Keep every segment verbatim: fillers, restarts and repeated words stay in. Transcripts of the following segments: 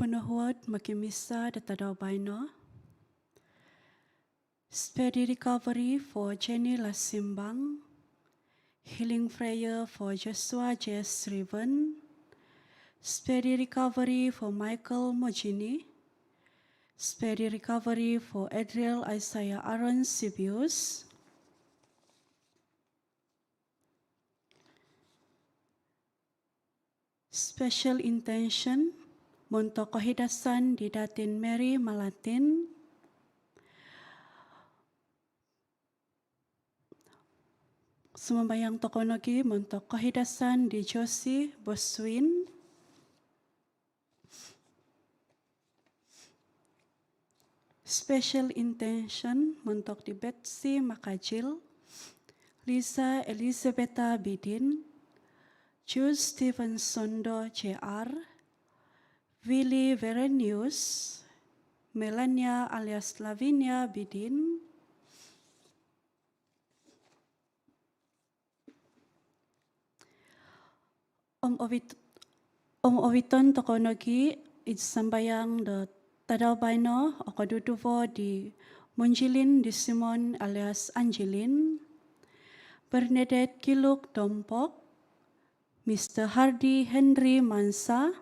Ponuhuat mokimisa do tadau baino. Speedy recovery for Jenny Lasimbang. Healing prayer for Joshua J Srivan. Speedy recovery for Michael Mojini. Speedy recovery for Adriel Isaiah Aaron Sibius. Special intention montok kohidasan di Datin Mary Malatin. Sumambayang tokou nogi montok kohidasan di Josie Boswin. Special intention montok di Betsy Makajil, Lisa Elizabetha Bidin, Jules Stevenson Do J R, Willy Verenius, Melania alias Lavinia Bidin. Om ovit-, om oviton tokou nogi id sambayang do tadau baino o koduduvo di Munjilin di Simon alias Angelin, Bernadette Kiluk Dompok, Mister Hardy Henry Mansa,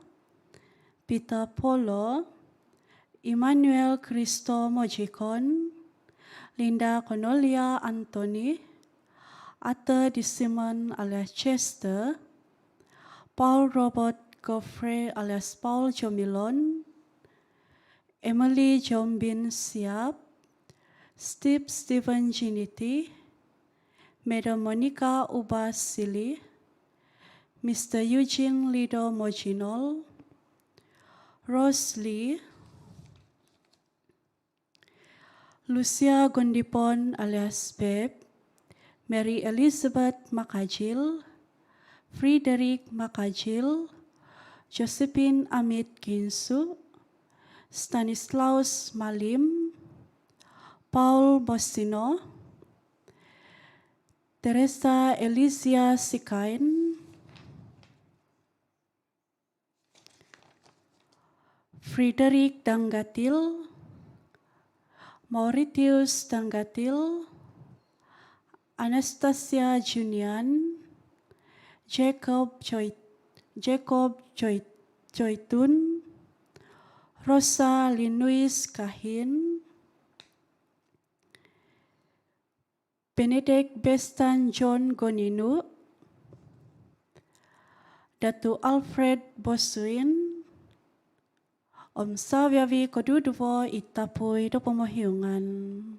Peter Polo, Emmanuel Christo Mojikon, Linda Cornelia Anthony, Arthur di Simon alias Chester, Paul Robert Godfrey alias Paul Jomilon, Emily Jombin Siap, Steve Stephen Giniti, Madam Monica Uba Sili, Mister Eugene Lido Mojinol, Rose Lee, Lucia Gondipon alias Beb, Mary Elizabeth Makajil, Frederick Makajil, Josephine Amit Kinsu, Stanislaus Malim, Paul Bosino, Teresa Elisia Sikain, Frederick Danggatil, Mauritius Danggatil, Anastasia Junian, Jacob Choi-, Jacob Choi-, Choitun, Rosa Linuis Kahin, Benedict Bestan John Goninu, Datuk Alfred Bosuin, om saviavi koduduvo i tapui do pomohiungan.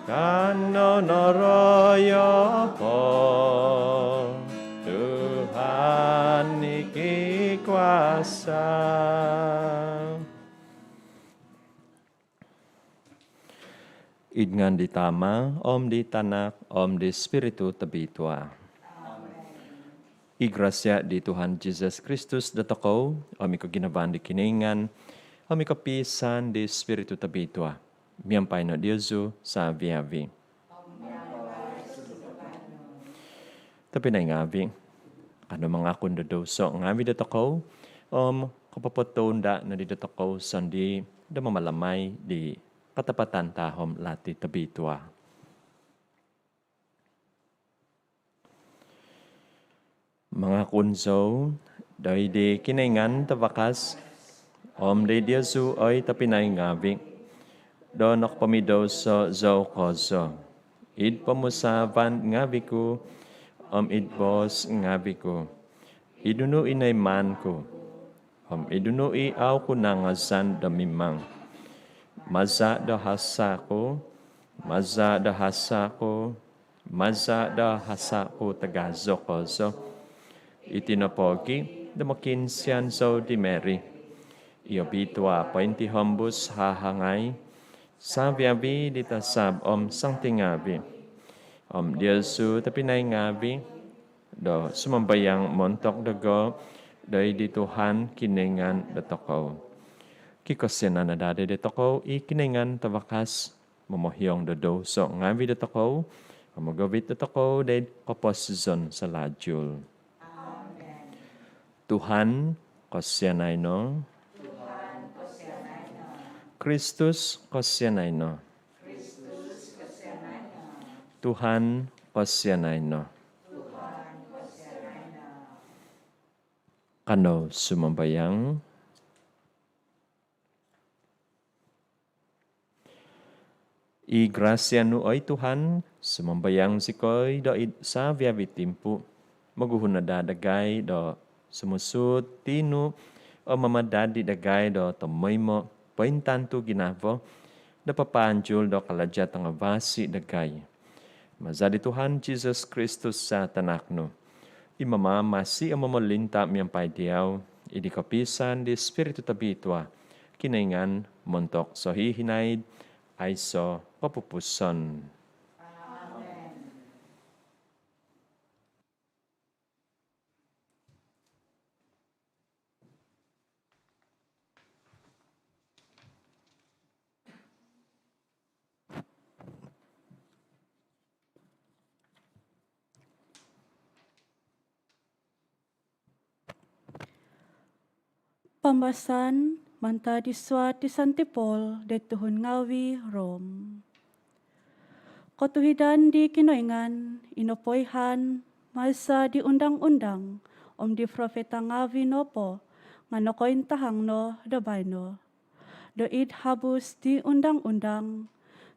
Kano noroyo po, Tuhan i kikuasa. Id ngaan di Tama, om di Tanak, om di Spiritu Tobitua. I grasia di Tuhan Jisus Kristus dotokou, om i koginavaan di Kinoingan, om i kopiisaan di Spiritu Tobitua, miampai no diozu savi-avi. Tobpinai ngavi, kanou mangakun do douso ngavi dotokou, om kopopotounda nodi dotokou sondii do mamalamai di katapatan tahom lati tobitua. Mangakun zou doid di Kinoingan Tavakas, om doid diozu oi tobpinai ngavi, do nokopomidouso zou kozo, id pomusaavan ngavi ku, om id boos ngavi ku, id nunu i noimaan ku, om id nunu i au ku nangazan do mimang. Maza do hasa ku, maza do hasa ku, maza do hasa ku tagazo kozo. Iti nopo gia do mokiinsian zou di Mary i obitua pointihombus hahangai, savi-avi di tasab om santi ngavi, om diozu tobpinai ngavi, do sumambayang montok dogo doid di Tuhan Kinoingan dotokou. Kikosianan no daa dotokou i Kinoingan Tavakas, momohiong do douso ngavi dotokou, om mogovit dotokou doid koposizon salajul. Amen. Tuhan, kosianai no. Tuhan, kosianai no. Kristus, kosianai no. Kristus, kosianai no. Tuhan, kosianai no. Tuhan, kosianai no. Kanou sumambayang. I grasia nu, oi Tuhan, sumambayang zikoi doid savi-avi timpu, moguhu no daa dagai do sumusuut tinu, om mamadadi dagai do tomoimo pointantu ginavo, do papaanjul do kalaja tangavasi dagai. Maza di Tuhan Jisus Kristus za Tanak nu, i mamamasi om momolinta miampai diau, id di kopiisaan di Spiritu Tobitua, Kinoingan montok sohihinaid aiso kopupusan. Amen. Pambasaan mantad di suat di Santi Paul doid tuhun ngavi Rom. Kotuhidan di Kinoingan i nopoihaan maza di undang-undang om di profeta ngavi nopo nga nokointahang no do baino. Do id habus di undang-undang,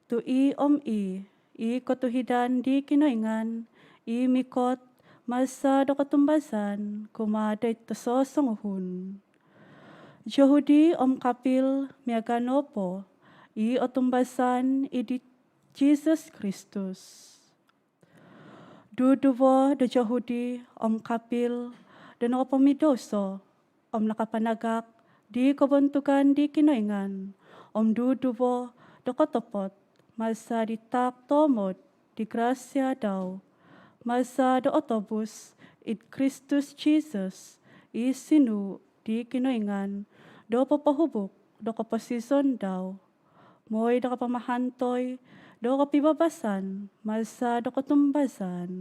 tu i om i, i kotuhidan di Kinoingan i mikot maza do kotumbazaan kumaa doid tososonguhun, Jahudi om kapil miaga nopo, i otumbazaan id di Jisus Kristus. Duduvo do Jahudi om kapil do nokopomidouso om nakapanagak di kobontugan di Kinoingan, om duduvo do kotopot maza di taak toomod di grasia dau, maza do otobus id Kristus Jisus, i sinuu di Kinoingan do popohubuk do koposizon dau, mooi do kapamahantoi do kopibabasan maza do kotumbazaan.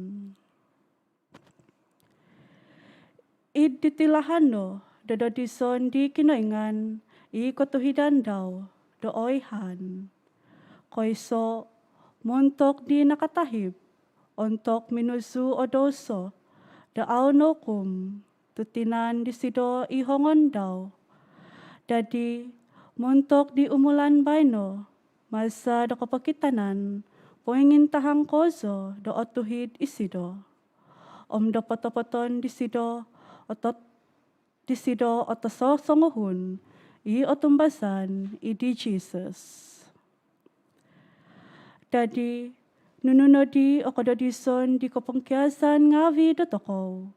Id diti lahan no do dodizon di Kinoingan i kotuhidan dau do oihaan. Koiso, montok di nakatahib ontok minuzu o douso do au noukum, tu tinan disido i hongon dau. Dadi, montok di umulan baino, maza do kopokitanan, poingintahang kozo do otuhid isido om do potopoton disido o tot-, disido o tososonguhun i otumbazaan id di Jisus. Dadi, nunu nodi o kododison di kopongkiasan ngaavi' dotokou,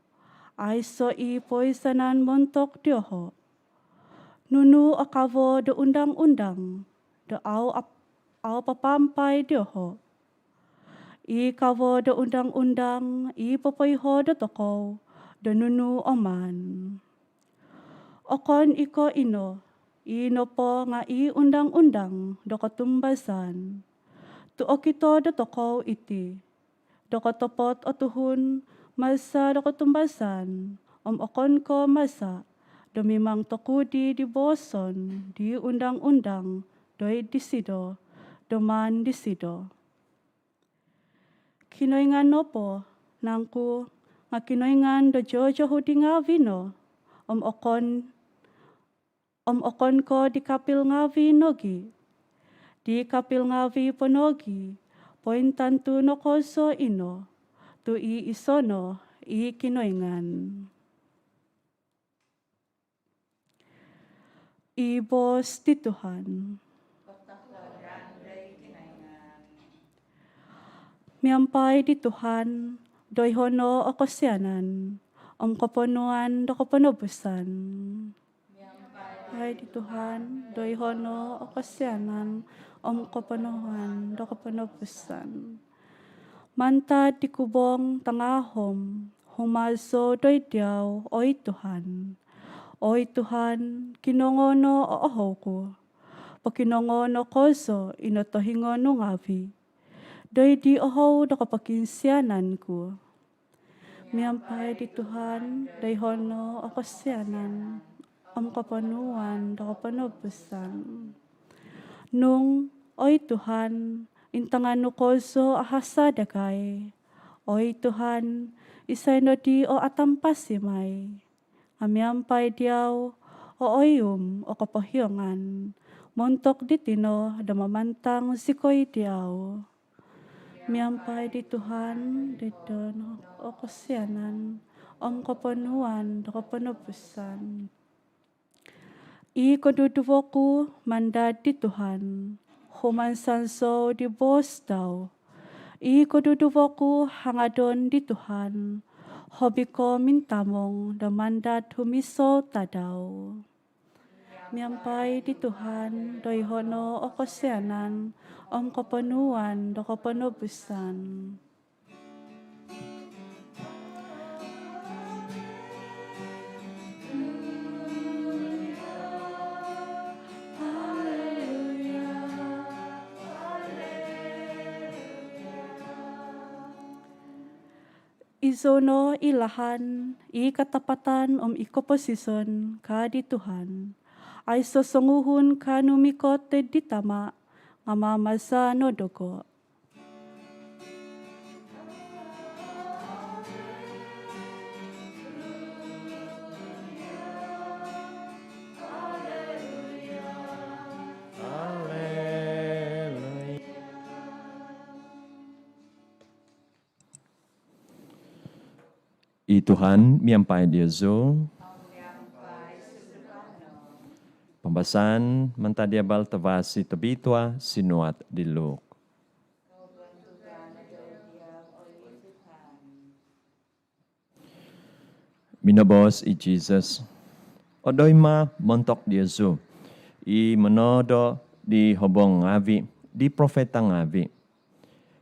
aiso' i' poisanan montok dioho'. Nunu o kavo do undang-undang do au' ap-, au' papaampai dioho'? I kavo do undang-undang i popoiho' dotokou do nunu o maan. Okon i' ko' ino, i nopo nga' i undang-undang do kotumbazaan. Tu' okito dotokou iti, do kotopot o tuhun maza' do kotumbazaan, om okon ko' maza' do mimang tokudi di booson di undang-undang doid disido do maan disido. Kinoingan nopo nangku nga' Kinoingan do jojohudi ngaavi' no, om okon, om okon ko' di kapil ngaavi' nogi'? Di kapil ngaavi' po nogi' pointantu no kozo ino, tu' i iso' no i Kinoingan. I boos di Tuhan. Miampai di Tuhan, doiho' no o kosianan om koponuan do koponobusan. Miampai di Tuhan, doiho' no o kosianan om koponuan do koponobusan. Mantad di kubong tangahom, humazo doid diau, oi Tuhan. Oi Tuhan, kinongo no o ohou ku. Pokinongo no kozo i notohingo nu ngaavi' doid di ohou do kopokiinsianan ku. Miampai di Tuhan, doiho' no o kosianan om koponuan do koponobusan. Nung, oi Tuhan, intangan nu kozo o hasa dagai. Oi Tuhan, isai nodi o atampasi mai? Nga' miampai diau o oihum o kopohiongan, montok diti no do mamantang zikoi diau. Miampai di Tuhan, doiho' no o kosianan om koponuan do koponobusan. I koduduvo ku mandad di Tuhan, humansan zou di boos dau. I koduduvo ku hangadon di Tuhan, hobi ko mintamong do mandad humiso tadau. Miampai di Tuhan, doiho' no o kosianan om koponuan do koponobusan. Izou no i lahan, i katapatan om i koposizon, ka di Tuhan. Aiso songuhun kaanu mikot doid di Tama' nga' mamaza' no dogo'. I Tuhan miampai diozu. Pambasaan mantad di Abal Tavasi Tobitua sinuat di Luk. Minoboos i Jesus, odoi ma montok diozu i monoodo di hobong ngaavi' di profeta ngaavi',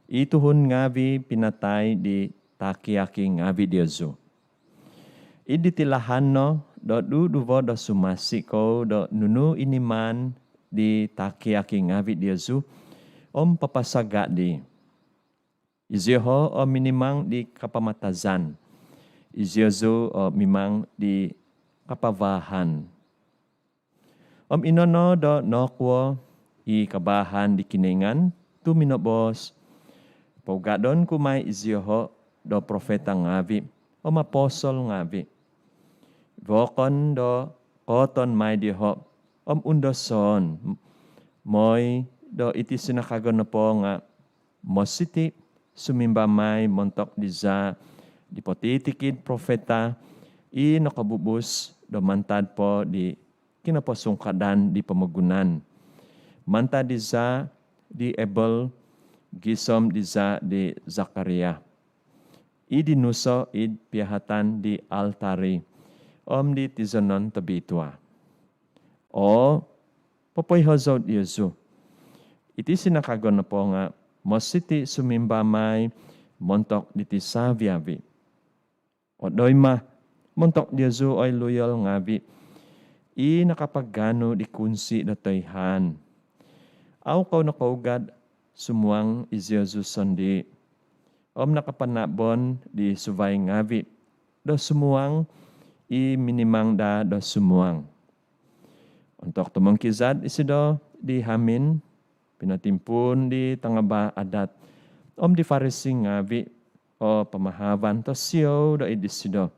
i tuhun ngaavi' pinatai di taki-aki ngaavi' diozu. Id diti lahan no do duduvo do sumasi kou do nunu i niman di taki-aki ngaavi' diozu om papasaga' dii. Izioho' o minimang di kapamatazan, iziozu o mimang di kapavaahan. Om ino no do nokuo i kabaahan di Kinoingan tu' minoboos, pougadon ku mai izioho' do profeta ngaavi' om apostol ngaavi'. Vookon do kooton mai dioho' om undoson, moi do iti sinakagon nopo nga' mositi' sumimba mai montok di zaa' di potitikid profeta i nokobubus do mantad po di kinoposungkadan di pomogunan. Mantad di zaa' di Abel gisom di zaa' di Zakaria, i dinuso id piahatan di altari om di tizonon tobitua. Oo, popoiho zou diozu, iti sinakagon nopo nga mositi sumimba mai montok diti savi-avi. Odoi ma montok diozu oi luyol ngavi i nakapaganu di kunsi do toihaan. Au kou nokougad sumuang iziozu sondii om nakapanabon di suvai ngavi do sumuang i minimang daa do sumuang. Ontok tumongkizad isido di hamin, pinotimpuun di tangabaa adat om di Farisi ngavi o pamahavan tosiou do id disido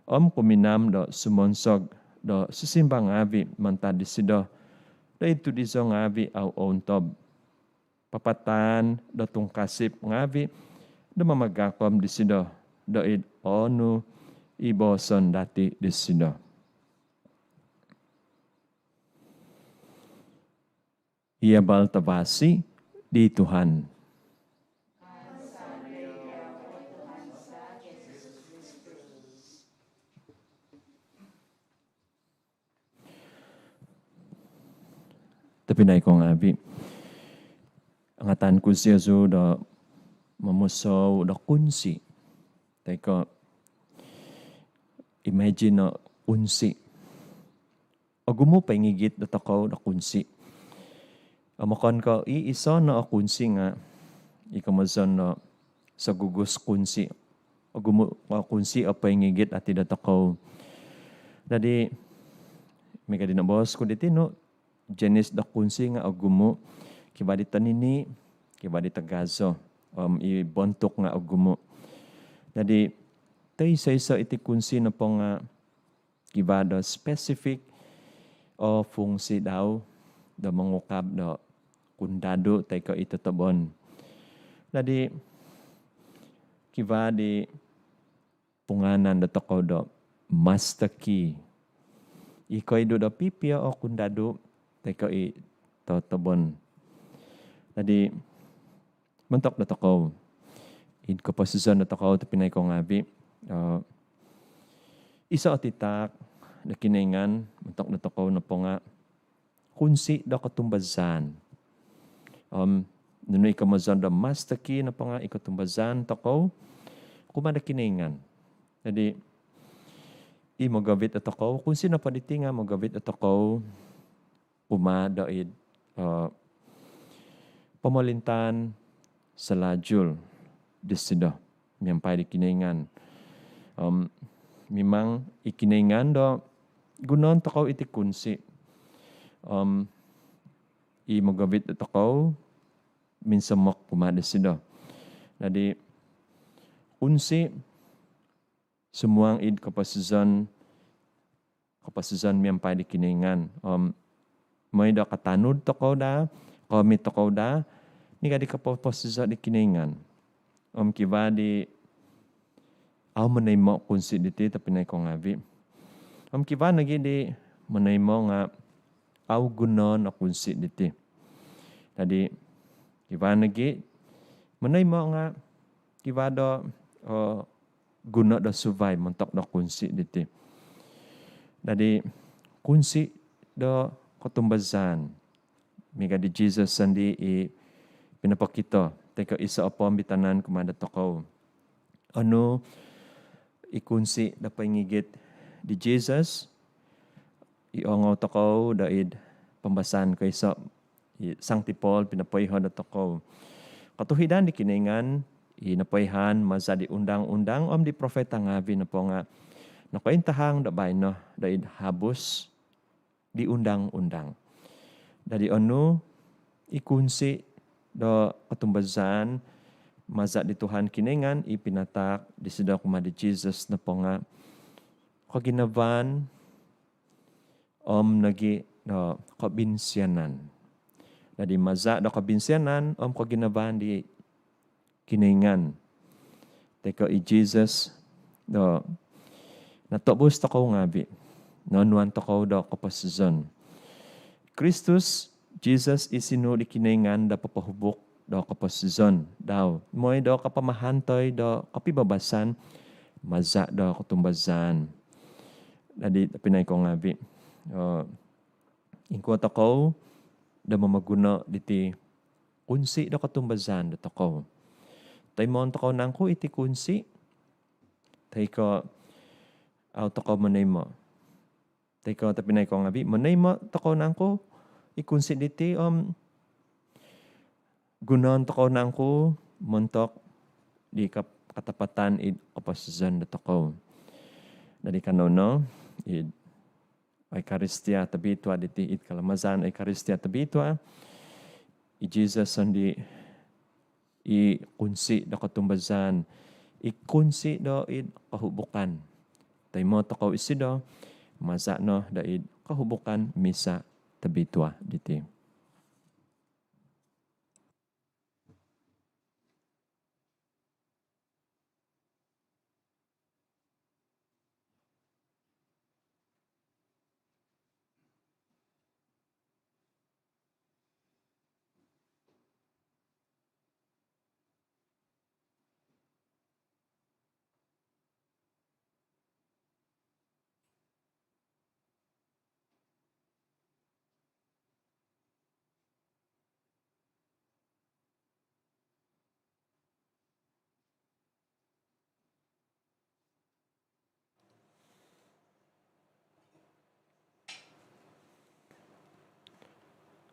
om kuminam do sumonsog do sisimba ngavi mantad disido do id tudizo ngavi au ountob, papataan do tungkasip ngavi do mamagakom disido do id onu i booson dati disido. Ia bal tabasi di Tuhan. Tapi nai ko ngavi, angatan ku sio su do mamusou do kunsi. Teko imagine no kunsi. Ogumu poingigit do tokou do kunsi. Om okon ko i iso no o kunsi nga i komozon no segugus kunsi. Ogumu o kunsi o poingigit ati do tokou. Dadi miaga di noboos ku di tinu, jenis do kunsi nga ogumu, kiva di tonini, kiva di tagazo, om i bontuk nga ogumu. Dadi toiso-iso iti kunsi nopo nga kiva do spesifik o fungsi dau do mongukab do kundadu toi ko i totobon. Dadi kiva di pungaanan do tokou do master key. I koidu do pipio o kundadu toi ko i totobon. Dadi montok do tokou id koposizon do tokou topinai ko ngavi, iso o titak do Kinoingan montok do tokou nopo nga kunsi do kotumbazaan. Om nunu i komozon do master key nopo nga i kotumbazaan tokou kumaa do Kinoingan. Dadi i mogovit do tokou, kunsi nopo diti nga mogovit do tokou kumaa do id pomolintaan salajul disido miampai di Kinoingan. Om mimang i Kinoingan do gunoon tokou iti kunsi. Om i mogovit do tokou minsomok kumaa disido. Dadi kunsi sumuang id koposizon, koposizon miampai di Kinoingan. Om moi do katanud tokou daa, koomit tokou daa miaga di koposizon di Kinoingan. Om kiva di au monoimo kunsi diti topinai ko ngavi. Om kiva nogi di monoimo nga au gunoon o kunsi diti. Dadi kiva nogi monoimo nga kiva do guno do suvai montok do kunsi diti. Dadi kunsi do kotumbazaan miaga di Jesus sondii i pinopokito toi ko iso o poomitanan kumaa do tokou. Onu i kunsi do poingigit di Jesus i ongou tokou do id pambasaan koiso i Sangti Paul pinopoiho do tokou. Kotuhidan di Kinoingan i nopoihaan maza di undang-undang om di profeta ngavi nopo nga nokointahang do baino do id habus di undang-undang. Dadi onu i kunsi do kotumbazaan maza di Tuhan Kinoingan i pinataak disido kumaa di Jesus nopo nga koginavaan om nogi do kobinsianan. Dadi maza do kobinsianan om koginavaan di Kinoingan toi ko i Jesus do natobus tokou ngavi, noonuan tokou do koposizon. Kristus Jesus i sinuu di Kinoingan do popohubuk do koposizon dau, moi do kapamahantoi do kopibabasan maza' do kotumbazaan. Dadi' tobpinai kou ngaavi', eh, ingkuo tokou do momoguno diti kunsi' do kotumbazaan dotokou? Toimoon tokou nangku iti kunsi', toi ko' au' tokou monoimo'? Toi ko' tobpinai kou ngaavi', monoimo' tokou nangku i kunsi' diti om gunoon tokou nangku montok di kap-, katapatan id koposizon dotokou? Dadi' kanou no id Eukaristia Tobitua diti, id kalamazan Eukaristia Tobitua, i Jesus sondii' i kunsi' do kotumbazaan, i kunsi' do id kohubukan. Toimo' tokou isido maza' no do id kohubukan Misa Tobitua diti.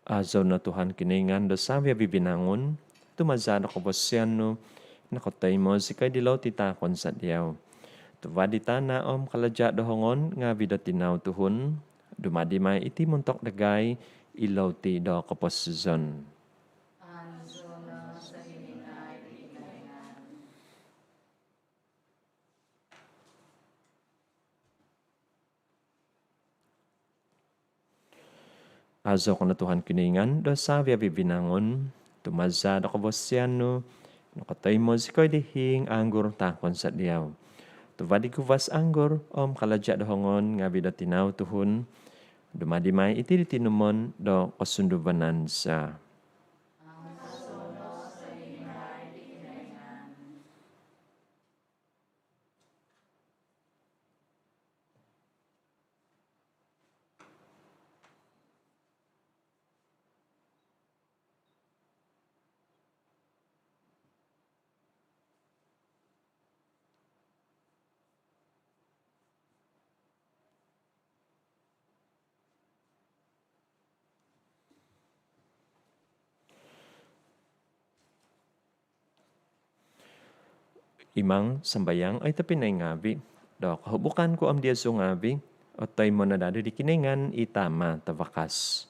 Azou no Tuhan Kinoingan do savi-avi' vinangun, tu maza' do kobosian nu nokotoimo zikoi di louti taakon za diau. Tuva' di tana' om kalaja' do hongon ngaavi' do tinau tuhun, dumadi mai iti montok dagai i louti do koposizon. Azou ko no Tuhan Kinoingan do savi-avi' vinangun, tu maza' do kobosian nu nokotoimo zikoi di hiing anggur taakon za diau. Tuva' di guvas anggur om kalaja' do hongon ngaavi' do tinau tuhun, dumadi mai iti di tinumon do kosunduvanan za. Imang sambayang, oi tobpinai ngaavi', do kohubukan ku om diozu ngaavi' otoimo no daa di Kinoingan i Tama' tavakas.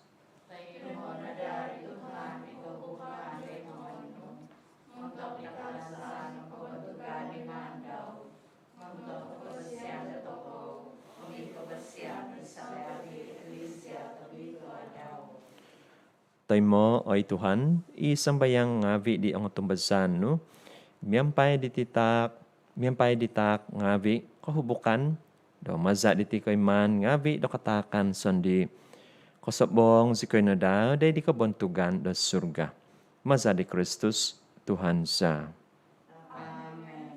Toimo', oi Tuhan, i sambayang ngaavi' di ongotumbazaan nu miampai diti taak, miampai di taak ngaavi' kohubukan, do maza' diti koimaan ngaavi' do kataakan sondii', kosobong zikoi no daa doid kobontugan do surga. Maza' di Kristus Tuhan za. Amen.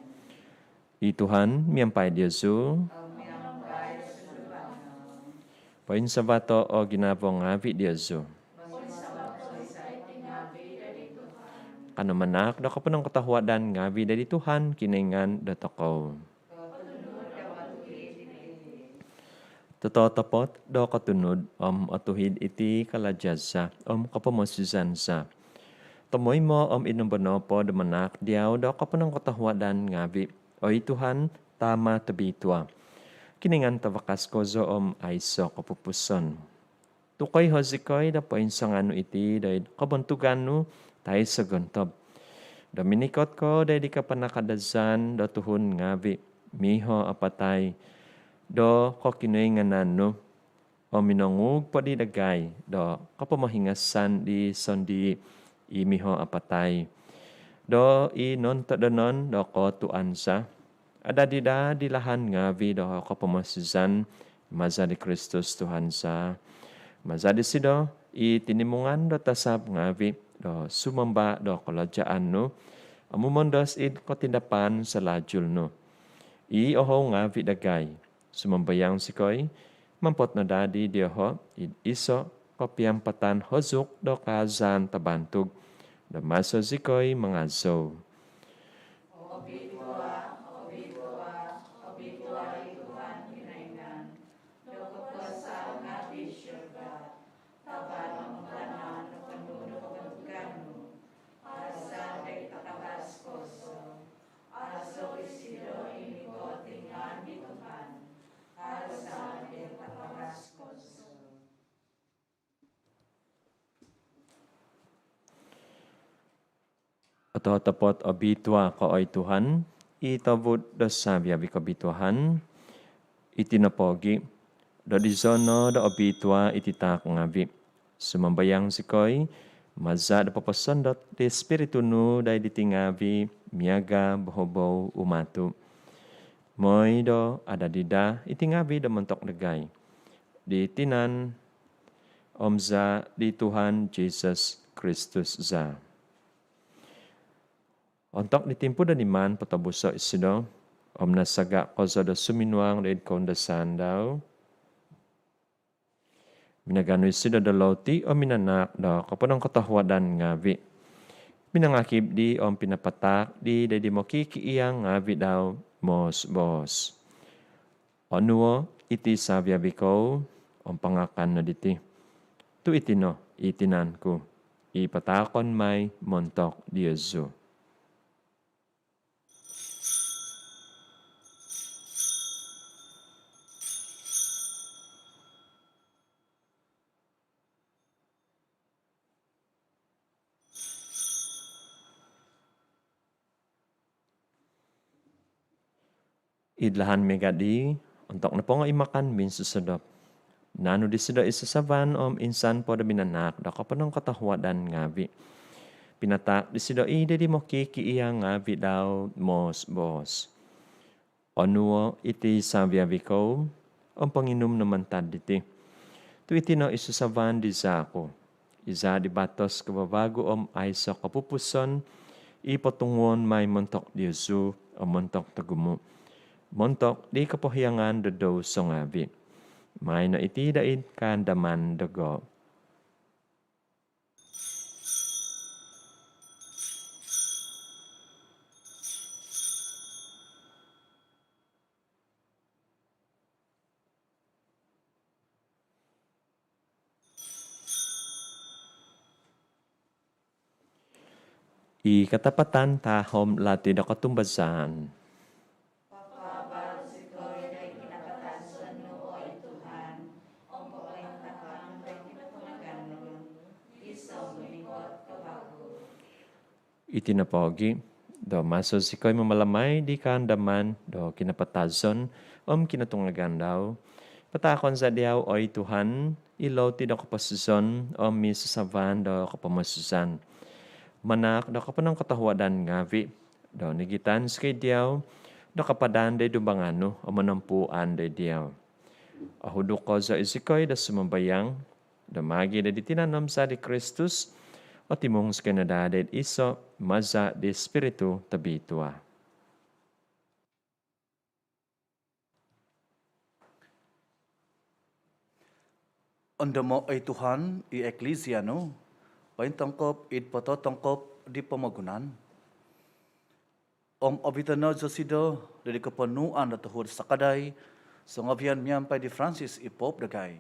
I Tuhan miampai diozu. Poinsavato' o ginavo ngaavi' diozu. Kanou manaak do koponongkotohuadan ngaavi' doid Tuhan Kinoingan dotokou. Tototopot do kotunud om otuhid iti kalaja' za om kopomosizan za, tomoimo' om id nombo nopo do manaak diau do koponongkotohuadan ngaavi', oi Tuhan, Tama' tobitua, Kinoingan tavakas kozo om aiso' kopupuson. Tu' koiho zikoi do poinsanganu iti doid kobontugan nu taiso' gontob, do minikot ko doid kapanakadazan do tuhun ngaavi' miho apatai do kokinoinganan nu, om minonguug po di dagai do kopomohingasan di sondii' i miho apatai, do i nontodonon do kootuan za adadi daa di lahan ngaavi' do kopomosizan, maza' di Kristus Tuhan za. Maza' disido i tinimungan do tasab ngaavi' do sumamba do kalajaan nu om umondos id kotindapan salajul nu. I ohou ngavi dagai, sumambayang zikoi, mampot no daa di dioho id iso kopiampatan hozuk do kaazan tabantug do maso zikoi mangazou. Obitua, obitua, obitua i Tuhan Kinoingan do kokuasaan ngaavi surga. Tavan om tana noponu do kobontugan nu. Aza di takavas kozo. Aza isido i mikotingan di Tuhan. Aza di takavas kozo. Ototopot obitua ko oi Tuhan, i tobud do saviavi kobituaan. Iti nopogi, do dizono do obitua iti taak ngavi, sumambayang zikoi, maza do poposondot di Spiritu nu doid diti ngavi miaga bohobou umatu. Moi do adadi daa iti ngavi do montok dagai di tinan om zaa di Tuhan Jesus Kristus za. Ontok di timpu do niman potobuso isido om nasaga kozo do suminuang doid koundasaan dau, minaganu isido do louti om minanaak do koponongkotohuadan ngavi, minangakib di om pinapataak di doid di mokikiia ngavi dau, moos-boos: Onuo iti saviavi kou om pangakan no diti, tu iti no i tinan ku i pataakon mai montok diozu. Id lahan miaga di, ontok nopongo i makan minsosodop, naanu disido i sasavan om insan po do minanaak do koponongkotohuadan ngavi, pinataak disido i doid di mokikiia ngavi dau, moos-boos: Onuo iti saviavi kou om ponginum no mantad diti, tu iti no i sasavan di zaa ku, i zaa di batos kavavagu om aiso kopupuson, i potunguon mai montok diozu om montok togumu, montok di kopohiangan do douso ngavi. Maai no iti doid kaandaman dogo. I katapatan tahom lati do kotumbazaan. Papaabal zikoi doid kinapatazon nu, oi Tuhan, om popointakan doid kinotungagan nu, gisom mikot ko vagu. Iti nopogi, do maso zikoi mamalamai di kaandaman do kinapatazon om kinotungagan dau, pataakon za diau, oi Tuhan, i louti do koposizon om i sasavan do kopomosizan, manaak do koponongkotohuadan ngavi, do nigitan zikoi diau do kapadan doid dumbangan nu om monompuan doid diau. Ohuduk kozo zikoi do sumambayang, do maagi doid di tinan om zaa di Kristus, otimung zikoi no daa doid iso maza di Spiritu Tobitua. Ondomo, oi Tuhan, i Eklisia nu pointongkop id pototongkop di pomogunan, om ovito no zosido doid koponuan do tohuod sakadai songovian miampai di Francis i Pope dagai,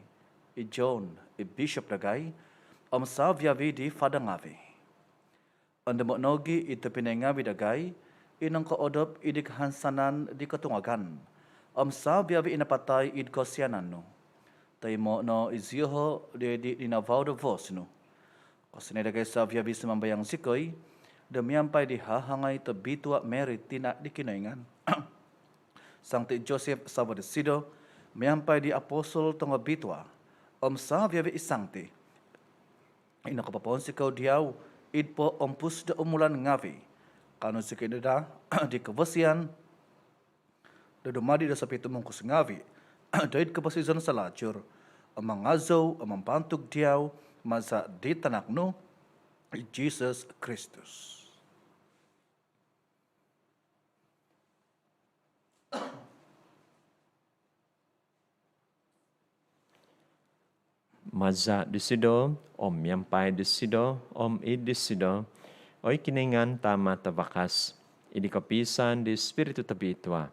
i John i Bishop dagai, om saviavi di fada ngavi. Ondomo nogi i tobpinai ngavi dagai i nongkoodop id di kahansanan di kotungagan, om saviavi i napatai id kosianan nu. Toimo no izioho doid di ninavau do vos nu. Kosianai dagai saviavi, sumambayang zikoi, do miampai di hahangai tobitua Mary, tina di Kinoingan, Sangti Joseph savo disido, miampai di apostol tongobitua, om saviavi i sangti i nokopoponsikou diau id poompus do umulan ngavi, kaanu zikoi no daa di kovosian do dumadi do sopitumungkus ngavi doid koposizon salajur, om mangazou om mambantug diau maza di tanak nu, i Jesus Kristus. Maza' disido, om miampai disido, om id disido, oi Kinoingan Tama' tavakas, id kopiisaan di Spiritu Tobitua,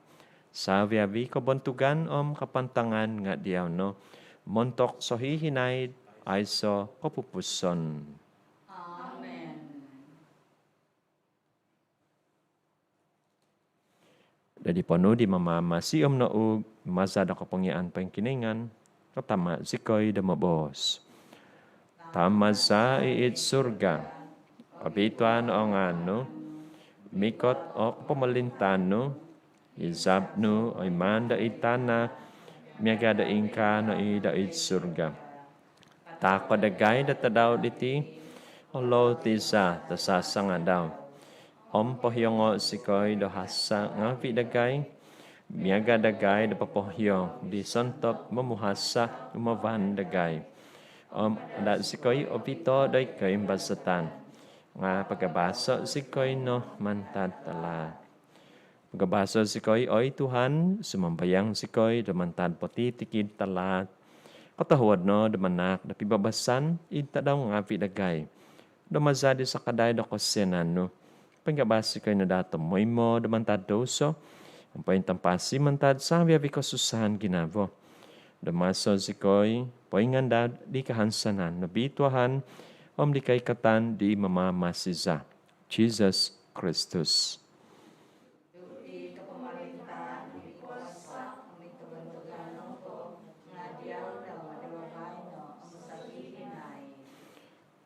savi-avi kobontugan om kapantangan nga' diau no, montok sohihinaid aiso' kopupuson. Amen. Dadi ponuu di Mamamasi om nouug maza' do kopongiaan poingkinoingan, katama' zikoi do moboos. Tama za i id surga, obituan o ngaan nu, mikot o kopomolintaan nu, izab nu oimaan do id tana', miaga' do ingkaa no i do id surga. Taako' dagai do tadau diti o louti za do sasangadau. Om pohiongo' zikoi do hasa' ngavi' dagai, miaga' dagai do popohiong di sontob momuhasa' humavan dagai. Om ada' zikoi ovito' doid koimbazatan, nga' pagabaso' zikoi no mantad talaat. Pagabaso' zikoi, oi Tuhan, sumambayang zikoi, do mantad potitikid talaat. Kotohuod no do manaak do pibabasan id tadau ngavi' dagai, do maza' di sakadai do kosianan nu, pagabas zikoi no daa tomoimo do mantad douso, om pointampasi mantad savi-avi kosusaan ginavo, do maso zikoi poingandad di kahansanan nobituahan om di koikatan di Mamamasi za, Jesus Kristus.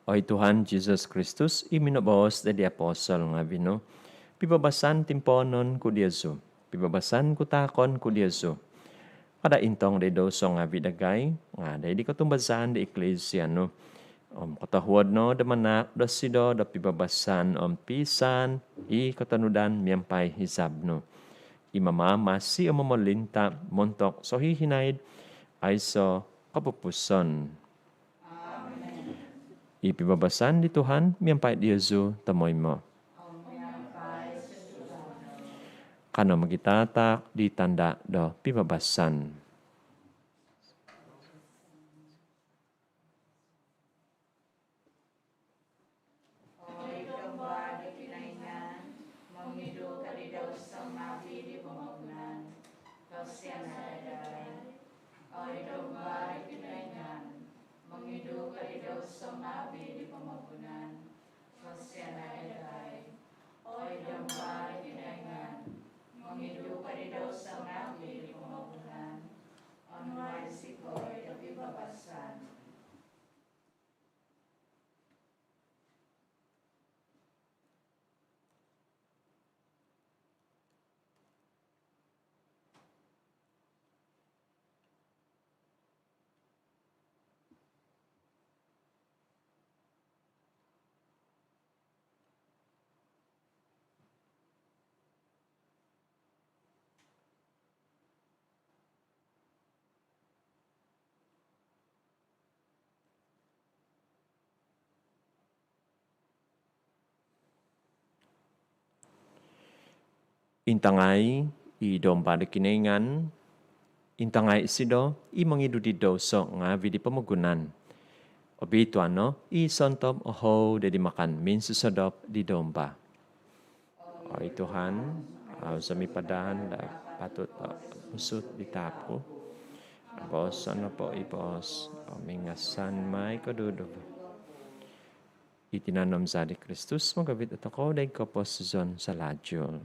Oi Tuhan Jesus Kristus, i minoboos dadi apostol ngavi' nu, pibabasan timpoonon ku diozu, pibabasan ku taakon ku diozu. Kada' intong do id douso ngavi' dagai, nga' do id kotumbazaan di Eklisia nu. Om kotohuod no do manaak dosido do pibabasan om piisaan i kotonudan miampai izab nu, i mamamasi om momolinta' montok sohihinaid aiso' kopupuson. I pibabasan di Tuhan miampai diozu tomoimo. Kanou mogitataak di tanda' do pibabasan. Oi Domba di Kinoingan, mongidu ko di douso ngavi' di pomogunan, kosianai dagai. Oi Domba di Kinoingan, mongidu ko di douso ngavi' di pomogunan, kosianai dagai. Oi Domba di Kinoingan, mongidu ko di douso ngavi' di pomogunan, onuai zikoi do pibabasan. Intangai i Domba di Kinoingan, intangai isido i mongidu di douso ngavi' di pomogunan. Obituan no i sontob ohou do id makan minsosodop di Domba. Oi Tuhan, au zou sumipadan do patut do musut di taap ku. Boos nopo i boos om ingasan mai koduduvo. I tinan om zaa di Kristus mogovit dotokou doid koposizon sohahaid.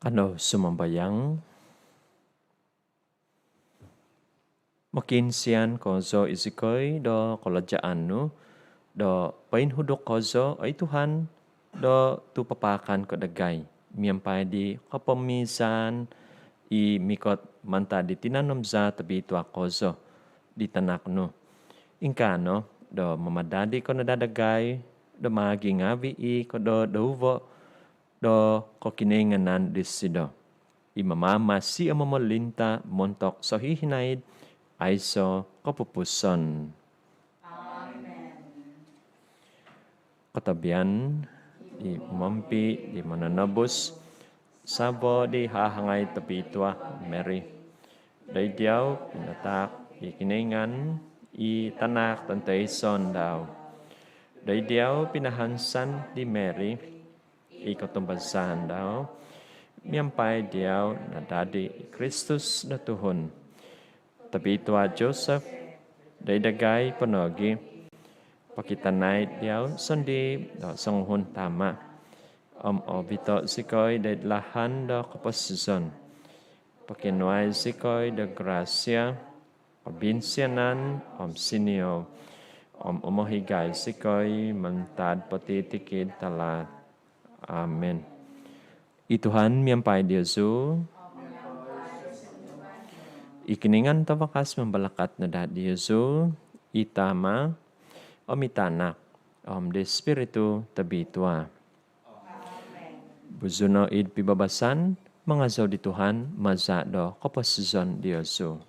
Kanou sumambayang. Mokiinsian kozo izikoi do kolajaan nu, do poinhuduk kozo, oi Tuhan, do tu papaakan ko dagai miampai di kopomizaan i mikot mantad di tinan om zaa tobitua kozo di Tanak nu. Ingkaa no do mamadadi ko no daa dagai do magingavi i ko do douvo do kokinoinganan disido, i mamamasi om momolinta montok sohihinaid aiso kopupuson. Amen. Kotobian i mompi di Mononobus, savo di hahangai tobitua Mary. Doid diau pinataak i Kinoingan i Tanak tontoison dau. Doid diau pinahansan di Mary i kotumbazaan dau. Miampai diau nadadi i Kristus do tuhun. Tobitua Joseph, doid dagai po nogi, pokitanai diau sondii do songuhun tama om ovito zikoi doid lahan do koposizon. Pokionuai zikoi do grasia, kobinsianan om sinizou, om umohigai zikoi mantad potitikid talaat. Amen. I Tuhan miampai diozu. I Kinoingan Tavakas mambalakat no daa diozu, i Tama, om i Tanak, om di Spiritu Tobitua. Buzu no id pibabasan, mangazou di Tuhan maza do koposizon diozu.